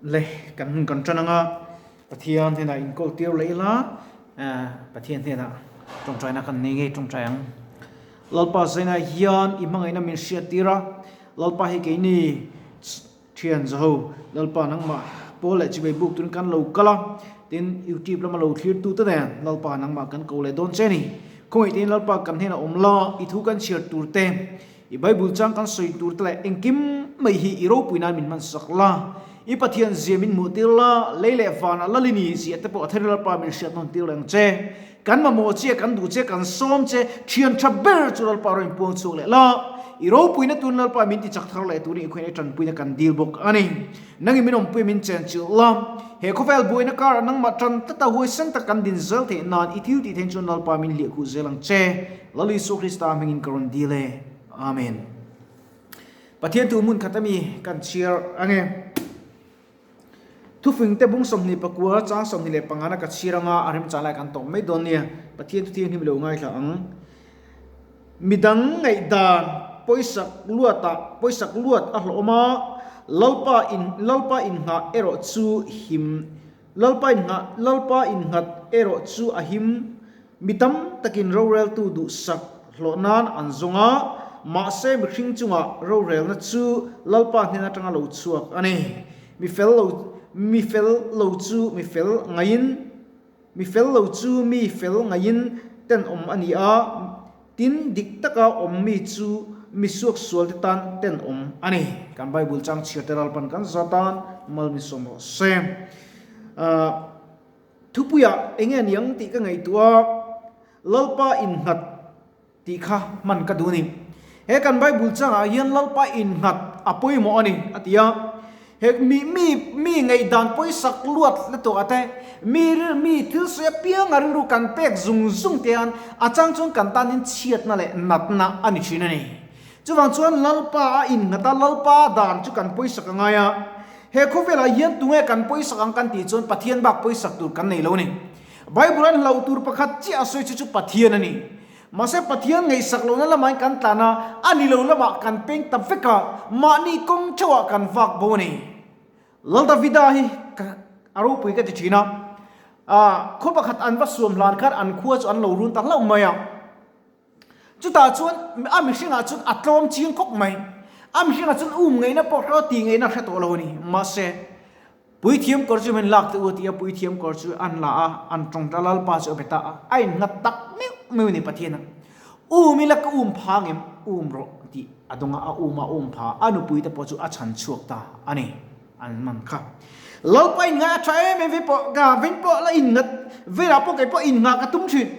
Le kan hun kan tan anga Pathian hnenah inkawl tir leh ila Pathian hnenah tawngtaina kan nei ngei tawngtai ang. Lalpa zainah hian i hmangaihna min hriat tir a, Lalpa hi keini thian zaho Lalpa nangmah pawl leh chibai buk turin kan lo kal a, tin YouTube lama lo thlir tute nen Lalpa nangmah kan ko leh dawn che a ni. Khawngaih tein Lalpa kan hnenah awm la, i thu kan chhiar tur te, I Bible chang kan sawi tur te leh engkim mai hi i ropui nan min hmansak la, i Pathian zia min hmuh tir la, lei leh vanah lal i ni zia te pawh a thar Lalpa min hriat nawn tir reng che. Kan mamawh che, kan duh che, kan sawm che, thian tha ber chu Lalpa rawn inpuang chhuak leh la, i ropuina tun Lalpa min ti chak thar leh turin i khawiin i tanpuina kan dil bawk a ni. Nangin min awmpui min chen chilh la, he khawvel buaina karah nangmah tan tata huaisen tak kan din zel theih nan i thil tih theih chuan Lalpa min hliahkhuh zel ang che. Lal Isua Krista hmingin ka rawn dil e. Amen. Pathian thu hmun khat ami kan chhiar ange. Thufing te bung 29 chang 25 na ka chhiar anga a remchang lai kan tawp mai dawn nia. Pathian thu thianghlim lo ngaithla ang. Midang ngaihdan pawisak luatah pawisak luat a hlawhawm a, Lalpa in Lalpa inngah erawh chu him Lalpa inngah Lalpa innghat erawh chu a him Mi tam takin roreltu duhsak hlawh nan an zawng a, mahse mihring chunga rorelna chu Lalpa hnen atanga lo chhuak a ni. Mi fel lo mi fel lo chu mi fel ngaiin mi fel lo chu mi fel ngaiin tenawm a ni a, tin dik taka awm mi chu mi suaksualte tan tenawm a ni. Kan Bible chang chhiarte Lalpan kan za tan mal min sawm rawh se. Thupuiah eng nge niang tih ka ngaihtuah a, Lalpa innghat tih kha hman ka duh a ni. He kan Bible changah hian Lalpa innghat a pawimawh a ni a ti a. He mi mi mi ngaihdan pawisak luat la tuah te, mi ri mi thil sawi apianga rilru kan pek zung zung te hian a chang chuan kan tanin chhiatna leh natna a ni thin a ni. Chuvang chuan Lalpa a innghat a, Lalpa dan chu kan pawisak a ngai a. He khawvelah hian tunge kan pawisak ang kan tih chuan Pathian bak pawisak tur kan nei lo a ni. Bible an hlauh tur pakhat chiah a sawi chu chu Pathian a ni. Mahse Pathian ngaihsak lohna lamain kan tlan a, a ni lo lamah kan peng ta vek a, mahni kawng theuhah kan vak bo a ni. Lal Davida hi a ropui ka ti thin a, khaw pakhat an va suam hlan khan an khua chu an lo run ta hlauh mai a. Chutah chuan a mihringah chuan a tlawm chiang khawp mai. A mihringah chuan um ngaihna pawh hre tih ngaihna hre tawh lo a ni. Mahse, puithiam kawr chu min lak teh u a ti a, puithiam kawr chu an la a, an tawngta Lalpa chu a be ta a, a innghat tak meuh meuh a ni Pathian a. Um ila ka um pha ngem, um rawh tih a dawng a, a um a, a um pha a, a nupuite pawh chu a chhan chhuak ta a ni. An man kha. Lalpa inngaih a tha em em vei pawh ka veng pawh la innghat velah pawh kei pawh inngah ka tum thin.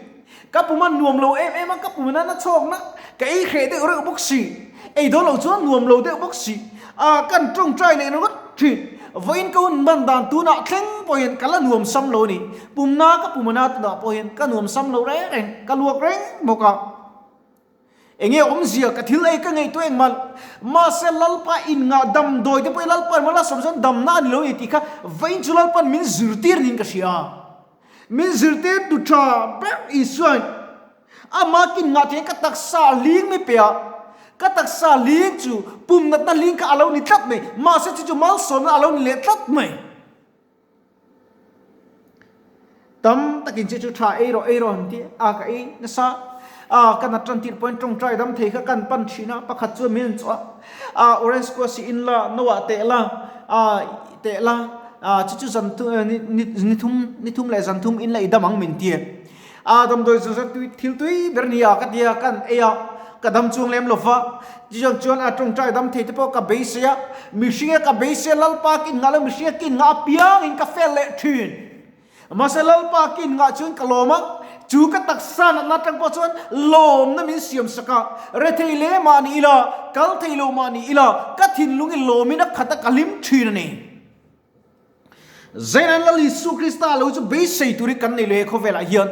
Ka pum a nuam lo em em a, ka pum nana chhawkna ka ei hreh deuh reuh bawk si. Ei dawn lo chuan nuam lo deuh bawk si. Ah kan tawngtai leh ringawt thin. Vawiin ka hun hman dan tunah thleng pawh hian ka la nuam sam lo a ni. Pumna ka pum ana tunah pawh hian ka nuam sam lo reng reng, ka luak reng bawk a. Enge awmzia ka thil ei ka ngaihtuah engmah mahse Lalpa in ngah damdawi te pawh hi Lalpa in Lalsawm chuan damna a ni lo ni tih kha vawiin chu Lalpa'n min zirtir niin ka hria. Min zirtir tu tha ber Isuain amah kin ngah thei ka taksa hling mi pe a, ka taksa hling chu pum natna hling kha a lo ni tlat mai, mahse chu chu malsawmna a lo ni leh tlat mai. Tam takin che chu tha ei rawh ei rawh an ti a, ka ei nasa a, ka nat tan tirh pawhin tawngtai dam thei kha kan pan thin a, pakhat chuan min rawn chawh a, a orange squash hi in la, no ah teh la, a teh la, a chu chu zan thum ni thum ni thum leh zan thum in la i dam ang min ti a, a damdawi chu zan tui thil tui ber nia ka ti a, kan ei a, ka dam chuang lem lo va, tichuan chuan a tawngtai dam thei te pawh ka beisei a, mihring a ka beisei a Lalpa kin nghah lo mihring a kin nghah apiangin ka fel leh thin, mahse Lalpa kin nghah chuan ka lawm a, chu ka taksa natna atang pawh chuan lawmna min siam sak a, rethei le mah ni ila, kal thei lo mah ni ila, ka thinlung i lawmin a khat a ka hlim thin a ni. Zeinan Lal Isu Krista lo chu beisei tur hi kan nei lo he khawvelah hian.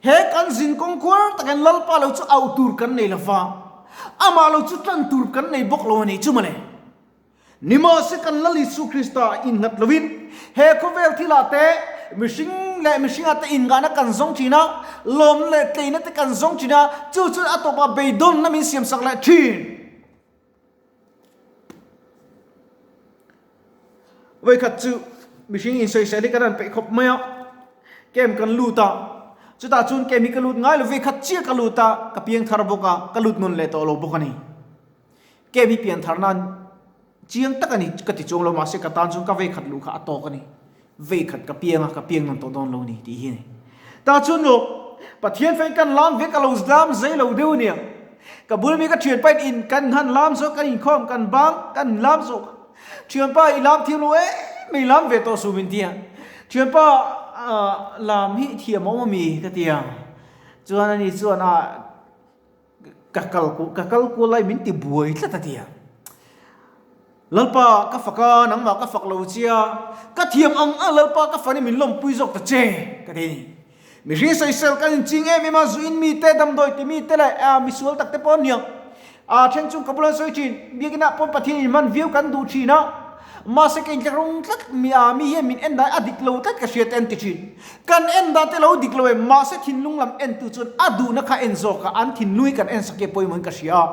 He kan zin kawng khuar takin Lalpa lo chu auh tur kan nei lova, amah lo chu tan tur kan nei bawk lo a ni chu mawle. Nimahse kan Lal Isu Krista innghat lovin he khawvel thilah te mihring leh mihringah te inngahna kan zawng thin a, lawmna leh tleina te kan zawng thin a, chu chuan a tawpah beidawnna min siamsak leh thin. Vawikhat chu mihring insawisel hi kan han peih khawp mai a, camp kan lut a, chutah chuan camp hi ka lut ngai lo, vawikhat chiah ka lut a, ka piang thar bawk a, ka lut nawn leh tawh lo bawk a ni. Camp hi pian thar nan chiang tak a ni ka ti chuang lo, mahse ka tan chuan ka vawikhat luh kha a tawk a ni. Vawikhat ka piang a, ka piang nawn tawh dawn lo a ni tih hi a ni. Tah chuan maw Pathian fein kan lam ve ka lo lam zei lo deuh a nia. Ka bul mi ka thianpa in in kan han lam zawk kan inkhawm kan bang kan lam zawk a. Thianpa i lam thiam lo em mai lam ve tawh suh min ti a. Thianpa lam hi thiam a awm a mi ka ti a. Chuan ani chuan a Ka kal ka kal kual lai min ti buai tlat a ti a. Lalpa ka fak a, nangmah ka fak lo che a, ka thiam ang ang Lalpa ka fan i min lawmpui zawk ta che ka ti a ni. Mihring sawisel kan inching em em a, zu in mite, damdawi ti mite leh misual tak te pawh an niang. A then chu ka bula sawi thin, biakinah pawh Pathian in hman viau kan duh thin a, mahse ka inthlahrung tlat mi a, mi hian min en dan a dik lo tlat ka hria te an ti thin. Kan en dan te lo dik lo em, mahse thinlung lam en tu chuan a duhna kha en zawk a, an thinlung hi kan en sak hi a pawimawh in ka hria a.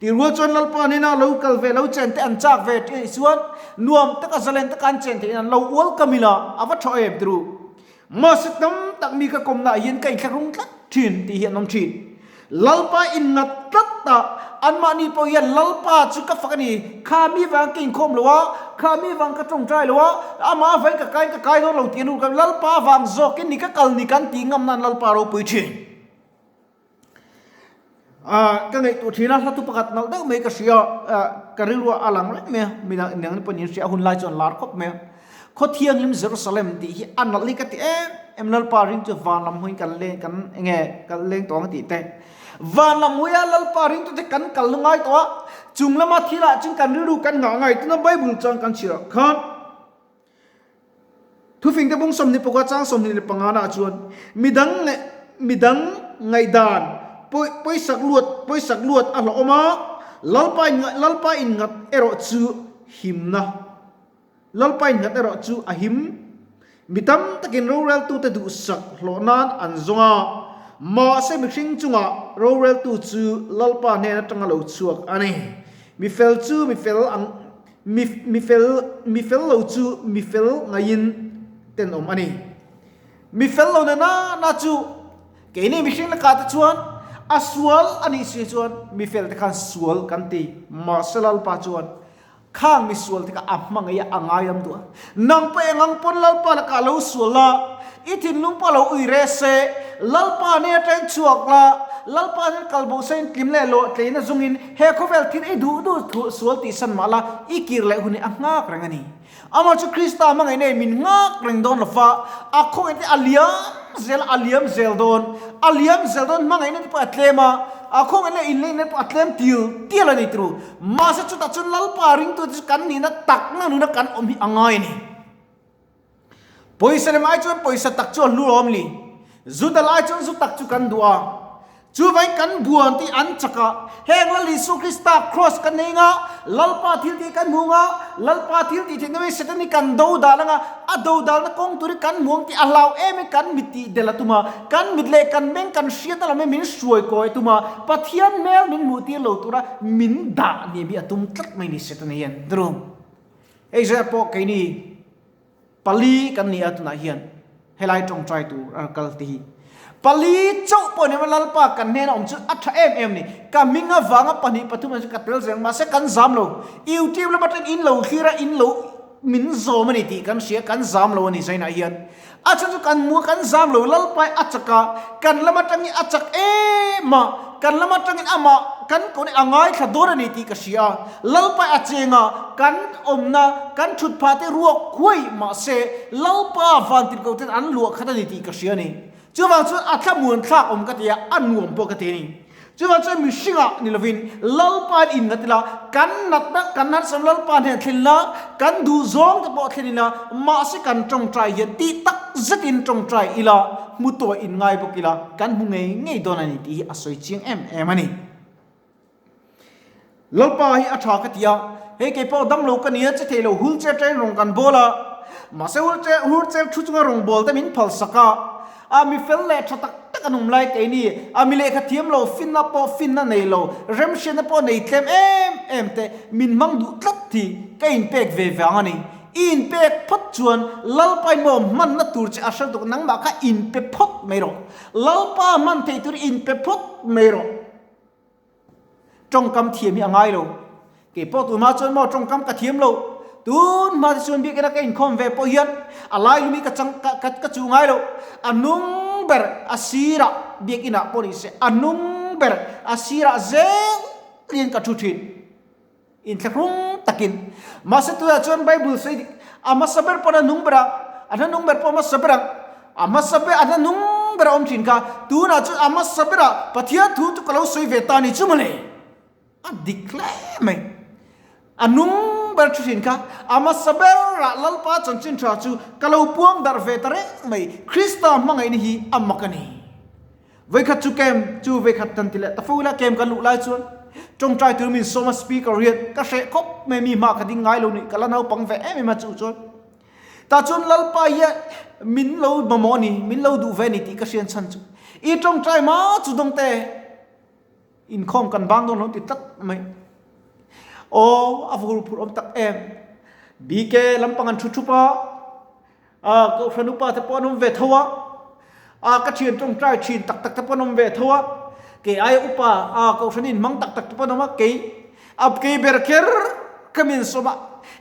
Tih rual chuan Lalpa nena lo kal ve lo chen te an chak ve tih chuan nuam taka zalen taka an chen theih in an lo ual kam ila a va tha em ti ru. Mahse tam tak mi ka kawmna ah hian ka inthlahrung tlat thin tih hi an awm thin. Lalpa in ngat tlat a, anmahni pawh hian Lalpa chu ka fak a ni, kha mi vang ka inkhawm lo a, kha mi vang ka tawngtai lo a, amah avangin ka kaiin ka kai dawn lo tih an ur ka Lalpa vang zawkin ni ka kal ni kan tih ngam nan Lalpa ropui thin. Ah, ka ngaihtuah thin a, hla thu pakhat nalh deuh mai ka hria a, ka rilru a lang reng mai a, mi dang ni pawhin in hria a, hun lai chuan lar khawp mai a. Khaw thianghlim Jerusalem tih hi a nalh hi ka ti em em, Lalpa ring chu van lam hawiin kan leng kan eng nge kan leng tawh ang tih te. Van lam hawia Lalpa ring tute kan kal ngai tawh a, chung lama thil ah chuan kan rilru kan nghah ngai tuna Bible chuan kan chhiar ah khan Thufingte bung 25 chang 25 na ah chuan midang midang ngaihdan pawisak luat pawisak luat a hlawh awm a, Lalpa in Lalpa in nghat erawh chu himna. Lalpa innghat erawh chu a him. Mi tam takin roreltute duhsak hlawh nan an zawng a, mahse mihring chungah roreltu chu Lalpa hnen atanga lo chhuak a ni. Mi fel chu mi fel ang, mi mi fel mi fel lo chu mi fel ngaiin tenawm a ni. Mi fel lo na na na chu keini mihring lakah te chuan a sual a nih si chuan mi fel te khan sual kan ti, mahse Lalpa chuan Khang misual te kha a hmangaih a, a ngaiam duh a. Nang pawh eng ang pawn Lalpa lakah lo sual la, i thinlung pawh lo ui reh se, Lalpa nen atangin chhuak la, Lalpa nen kal bo sain tlim leh lawh tleina zungin he khawvel thil i duh duh thu sual tih san mah la, i kir leh hun hi a nghak reng a ni. Amah chu Krista hmangaih nei min nghak reng dawn lo va, a khawngaih te a liam zel a, a liam zel dawn, a liam zel dawn hmangaihna te pawh a tlem a, a khawngaih leh inleihna te pawh a tlem til tial a ni turu. Mahse chutah chuan Lalpa ringtute chu kan nihna takna nuna kan awm hi a ngai a ni. Pawisa lem ai chuan pawisa tak chu a hlu awm li. Zu dal ai chuan zu tak chu kan duh a. Chuvangin kan buan tih an chak a, heng Lal Isu Krista Kraws kan nei nga, Lalpa thil tih kan hmu nga, Lalpa thil tih theihna mai Satan hi kan do dal anga, a do dalna kawng tur hi kan hmu ang tih a hlau em em kan mit tih del a tum a, kan mit leh kan meng kan hriatna lam hi min hruai kawi a tum a, Pathian hmel min hmuh tir lo tura min dah ni hi a tum tlat mai ni Satan hian. Drum. Hei zet pawh keini. Pali kan ni a tunah hian helai tawngtai tur a kal te hi pali chauh pawh ni Lalpa kan hnena awm chu a tha em em ni ka hming avanga pahnih pathum chu ka tel zel mahse kan zam lo YouTube lama tang in lo thlir a in lo min zawm a ni tih kan hria kan zam lo a ni zainah hian a chhan chu kan hmu kan zam lo Lalpa a chak a kan lama tangin a chak em a kan lama tangin amah kan ko a ngaithla dawn a ni tih ka hria a Lalpa a cheng a kan awmna kan thut phah te ruak khuai mahse Lalpa vantirhkoh ten an luah khat a ni tih ka hria a ni. Chuvang chuan a thlamuan thlak awm ka ti a, a nuam pawh ka ti a ni. Chuvang chuan mihringah ni lovin Lalpa in inngat ila, kan natna kan harsam Lalpa hnen thlen ila, kan duh zawng te pawh thlen ila, mahse kan tawngtai hian tih tak zetin tawngtai ila, hmu tawh in ngai bawk ila, kan hmu ngei ngei dawn a ni tih hi a sawi chiang em em a ni. Lalpa hi a tha ka ti a, hei kei pawh damlo ka nia che thei lo wheelchair train rawng kan bawl a, mahse wheelchair wheelchair thu chunga rawng bawl te min phal sak a, a mi fel leh tha tak tak an awm lai kei ni, a mi lehkha thiam lo finna pawh finna nei lo, remhriatna pawh nei tlem em em te min hmang duh tlat hi ka inpek ve vang a ni. I inpek phawt chuan Lalpa in maw hmanna tur che a hre tuk nangmah kha inpe phawt mai rawh. Lalpa hman theih tur inpe phawt mai rawh. Tawngkam thiam hi a ngai lo. Kei pawh tun hma chuan maw tawngkam ka thiam lo. Tun hma te chuan biakina ka inkhawm ve pawh hian a lai lumi ka chang ka ka chuh ngai lo. A nung ber a sirah biakinah pawh ni se a nung ber a sirah zel in ka thu thin. Inthlahrung takin. Mahse tunah chuan Bible sawi dik a hmasa ber pawn a nung ber a, a hnanung ber pawh a hmasa ber ang. A hmasa ber a hnanung ber a awm thin kha. Tunah chuan a hmasa berah Pathian thu chu ka lo sawi ve ta ni chu mawle. A dik hle mai. A nung ber thu thin kha. A hmasa berah Lalpa chanchin tha chu ka lo puang darh ve ta reng mai. Krista hmangaihna hi a mak a ni. Vawikhat chu kem chu vawikhat kan ti leh ta fo ila kem kan luh lai chuan tawngtai tur min sawm a speaker hian ka hreh khawp mai mi hma ka ding ngai lo ni ka la naupang ve em em a chu chuan tah chuan Lalpa hian min lo mamawh a ni min lo duh ve a ni tih ka hriat chhan chu i tawngtai ma chu dawng te inkhawm kan bang dawn lo ti tlat mai aw a vur phur awm tak em BK lampang an thu thup a A kohhran upa te pawh an awm ve tho a, a ka thian tawngtai thin tak tak te pawh an awm ve tho a, kei aia upa a kohhran in hmang tak tak te pawh an awm a, kei a kei ber kher ka min sawm a,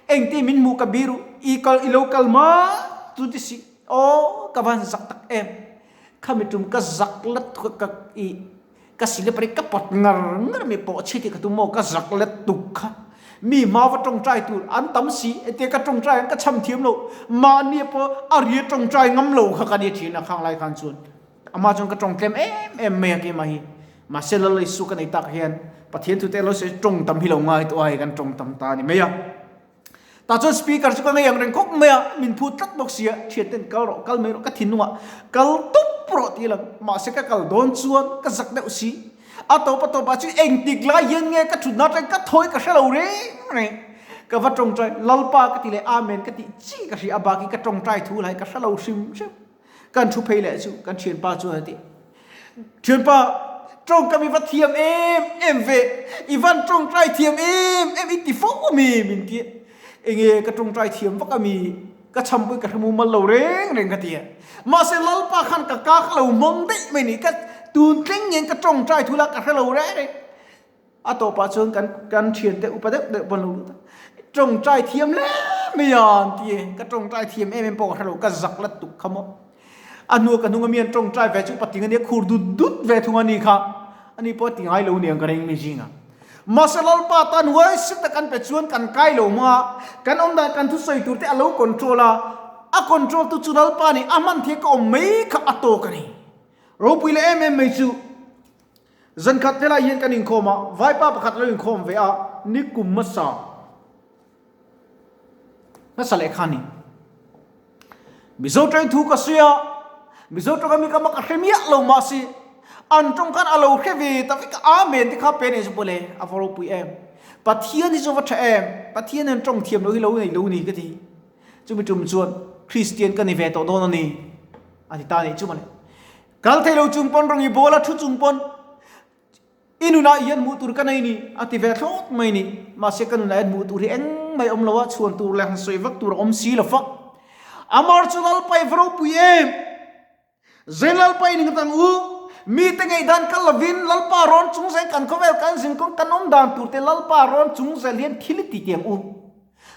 engtin min hmuh ka biru i kal i lo kal ma chu ti si aw ka van zak tak em khami tum ka zak let ka i Ka silip ri ka pawt ngar ngar mi pawh chhi tih ka tum maw ka zak let tuk kha. Mi hma va tawngtai tur an tam si hetia ka tawngtai an ka cham thiam lo mahni pawh a ria tawngtai ngam lo kha ka nia thin a khang lai khan chuan amah chuan ka tawng tlem em em mai a keimah hi mahse Lal Isu ka nei tak hian Pathian thute lo sawi tawng tam hi lo ngai tawh a hei kan tawng tam ta a ni mai a. Tah chuan speaker chu ka ngei ang reng khawp mai a, min phut tlat bawk si a, thian ten kal rawh, kal mai rawh, ka thinlungah kal tawp rawh tih lang, mahse ka kal dawn chuan ka zak deuh si. A tawp a tawpah chuan engtik lai hian nge ka thutna atang ka thawi ka hre lo reng reng. Ka va tawngtai, Lalpa ka ti leh Amen ka tih chi ka hria, a bak hi ka tawngtai thu lai ka hre lo hrim hrim. Kan thu phei leh chu kan thianpa chuan a ti, Thianpa, tawngkam i va thiam em em ve, i van tawngtai thiam em em i ti fo ami min ti a, enge ka tawngtai thiam vak ami, ka chhampui ka hremu mal lo reng reng ka ti a, mahse Lalpa khan ka ka ka lo hmang daih mai ni, ka tun thleng ngen ka tawngtai thu la ka hre lo reng reng. A tawpah chuan kan kan thiante upa deuh deuh pawn lo lut a, tawngtai thiam hle mai a an ti e, ka tawngtai thiam em em pawh ka hre lo, ka zak la tuk kha maw. A hnua ka hnung ami an tawngtai ve chu patling ania khur dut dut ve thung a ni kha, ani pawh a ti ngai lo niang ka ring mi zinga. Mahse Lalpa tan huaisen tak an pe chuan kan kai lo hmang a, kan awm dan kan thusawi tur te a lo control a, a control tu chu Lalpa nih a hman thei ka awm mai kha a tawk a ni. Ropui leh em em mai chu. Zan khat helai hian kan inkhawm a, vaipa pakhat a lo inkhawm ve a, ni kum hmasa hmasa leh kha a ni. Mizo tawng thu ka sawi a, Mizo tawng ami ka mak a hre miah lo mahse an tawng khan a lo hre ve ta vek a, Amen te kha pe nei chu pawh le a va ropui em. Pathian hi chu va tha em, Pathian hian tawng thiam lo hi lo nei lo ni ka ti. Chumi tum chuan Kristian ka ni ve tawh dawn a ni a ti ta a nih chu mawle. Kal thei lo chung pawn rawng i bawl a thu chung pawn i nunah hian hmuh tur ka nei ni a ti ve thlawt mai ni. Mahse ka nunah hian hmuh tur hi eng mai awm lo a, chhuan tur leh han sawi vak tur a awm si lo fa. Amar chu Lalpa i va ropui em! Zai Lalpa i ning tang u, mite ngaihdan kal lovin Lalpa rawn chung zel kan khawvel kan zin kawng kan awm dan tur te Lalpa rawn chung zel hian thil i ti tiang u.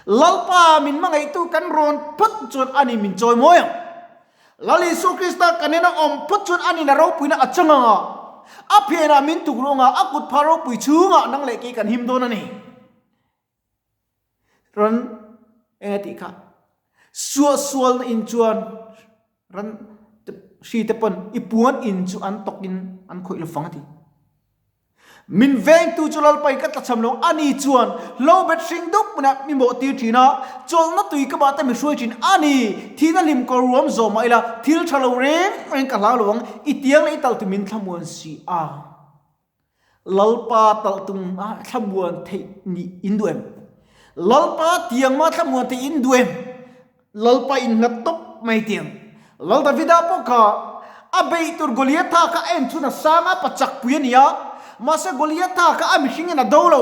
Lalpa min hmangaihtu kan rawn phawt chuan ani min chawi mawi ang. Lal Isu Krista kan ena awm phawt chuan a nina ropuina a chang ang a, a phenah min tuk ruang a, a kut phah ropui chhungah nang leh kei kan him dawn a ni. Ran eng a tih kha? Suahsualna in chuan ran hri te pawn i puan in chu an tawkin an khawih lo fang a ti. Min vengtu chu Lalpai ka tlachham lo a ni chuan hlo bet hring dup hmunah mi mawh tir thin a, chawlhna tui ka bah te mi hruai thin a ni. Thihna hlim kawr ruam zawh mah ila thil tha lo reng reng ka hlau lo ang, i tiang leh i talh tum in thlamuan si a. Lalpa talh tum a thlamuan theih nih in duh em? Lalpa tiang mah thlamuan theih in duh em? Lalpa in nghat tawp mai tiang. Lal Davida pawh kha a beih tur Goliatha kha a enchhun a sang a, pachak pui a ni a. Mahse Goliatha kha a mihringin a do lo.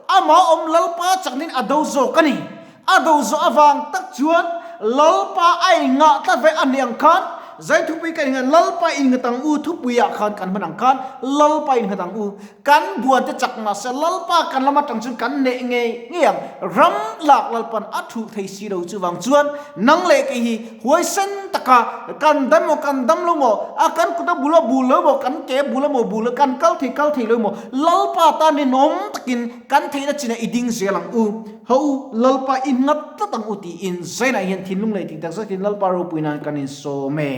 Amah awm Lalpa chaknin a do zawk a ni. A do zawh avang tak chuan Lalpa a inngah tlat ve a nih ang khan zai thupui kan inngah Lalpa innghat ang u thupui ah khan kan hman ang khan Lalpa innghat ang u kan buan te chak mahse Lalpa kan lam atang chuan kan neh ngei ngei ang ram lak Lalpan a thuh thei si lo chuvang chuan nang leh kei hi huaisen taka kan dam maw kan dam lo maw a kan kut a bul a bul lo maw kan ke a bul a maw bul kan kal thei kal thei lo maw Lalpa tan ninawm takin Kan theihna chinah i ding zel ang u, ho u, Lalpa i nghat tlat ang u tiin Zainah hian thinlung leh tih takzet in Lalpa ropui nan kan insawm e.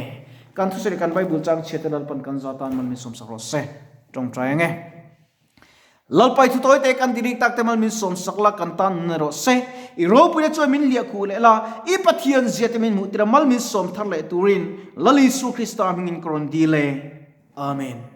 Kan thusawi leh kan Bible chang chhiate Lalpan kan za tan man min sawmsak rawh se. Tawngtai ang e. Lalpa i thu tawi te kan dirik tak te mal min sawmsak la kan tan nun rawh se. I ropuina chuan min liah khuh leh la, i Pathian zia te min hmuh tir a mal min sawm thar leh turin Lal Isu Krista hmingin ka rawn dil e. Amen.